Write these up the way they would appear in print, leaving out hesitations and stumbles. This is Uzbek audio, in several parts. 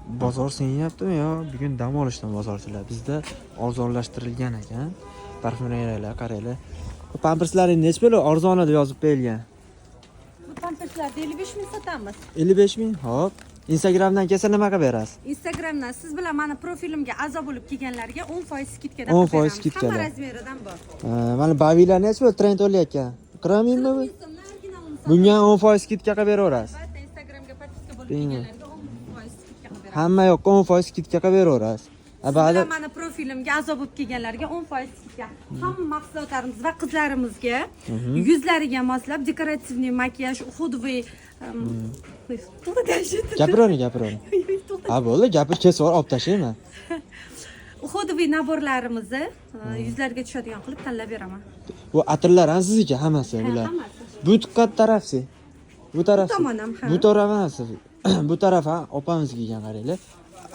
Bozor sinyaptimi yo bugun dam olishdan bozorchilar? Bizda arzonlashtirilgan ekan. Parfyumeriyalar, qaranglar. Bu pamperslaring nechi pul? Arzoni deb yozib qo'yilgan. Bu pamperslarni 55 ming sotamiz. 55 ming. Xo'p. Instagramdan kelsa nima qilib berasiz? Instagramdan siz bilan mani profilimga a'zo bo'lib kelganlarga 10% скидка da 10% qilib beramiz. скидка da. Hamma razmeridan bor. Mana bavilar nechi pul? Trend o'layotgan. 40 mingmi bu? 40 ming so'mdan originalini sotamiz. Bunga ham 10% скидка qilib beraverasiz. Albatta, Instagramga подписка bo'lib Bilmayman. kelganlarga 10% скидка qilib beramiz. Hamma yoqqa 10% скидка qilib beraverasiz. Siz Ba'zi bilan mani profilimga a'zo bo'lib kelganlarga 10% скидка. Hamma mahsulotlarimiz va qizlarimizga yuzlariga moslab декоративный макияж, уходовый. To'xta. Gapiravering, gapiravering. To'xta. Ha, bo'ldi, gapir, kesib olib tashlayman. Уходовый набор larimizni yuzlarga tushadigan qilib tanlab beraman. Bu atirlar ham sizniki hammasi bular. Hammasi. Bu qatt tarafsi. Bu taraf. Bu tomon ham, ha. Bu taraf emas. Bu taraf ham opamizniki ekan, qaranglar.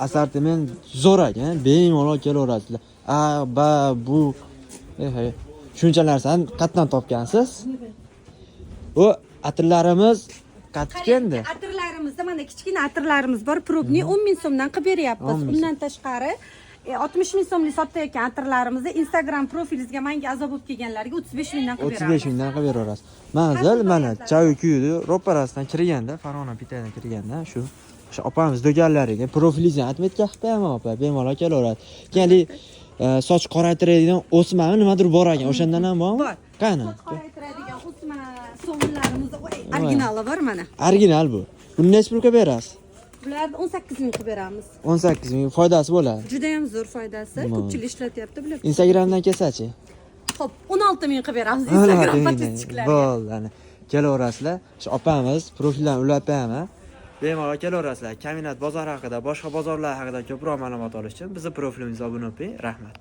Assortiment zo'r ekan, bemalol kelaverasizlar. A, B, bu. Eh, shuncha narsani qayerdan topgansiz? Bu atirlarimiz qattiq endi. Atirlarimizda mana kichkina atirlarimiz bor. Пробный 10 ming so'mdan qilib beryapmiz. 10 ming. Undan tashqari 60 ming so'mlik sotayotgan atirlarimizni Instagram profilingizga manga a'zo bo'lib kelganlarga 35 mingdan qilib beramiz. 35 mingdan qilib beraverasiz. Manzil mana Chaykuyni ro'parasidan kirganda, Farg'ona pitadan kirganda shu o'sha opamiz do'konlariga profilingizni отметка qilib qo'yaman, opa, bemalol kelaveradi. Keyin haligi soch qoraytiradigan o'smami, nimadir bor ekan, o'shandan ham bormi? Bor. Qani? Soch qoraytiradigan o'sma sovunlarimiz, voy, originali bor mana. Original bu. Buni nechi pulga berasiz? Bularni 18 ming qilib beramiz. 18 ming foydasi bo'ladi. Juda ham zo'r foydasi. Ko'pchilik ishlatyapti bular. Instagramdan kelsachi? Xo'p, 16 ming qilib beramiz Instagram подписчик larga. Bo'ldi, ana. Kelaverasizlar. Shu opamiz profildan ulab qo'yaman. Bemalol kelaverasizlar. Kaminat bozor haqida, boshqa bozorlar haqida ko'proq ma'lumot olish uchun bizni profilimizga obuna bo'ling. Rahmat.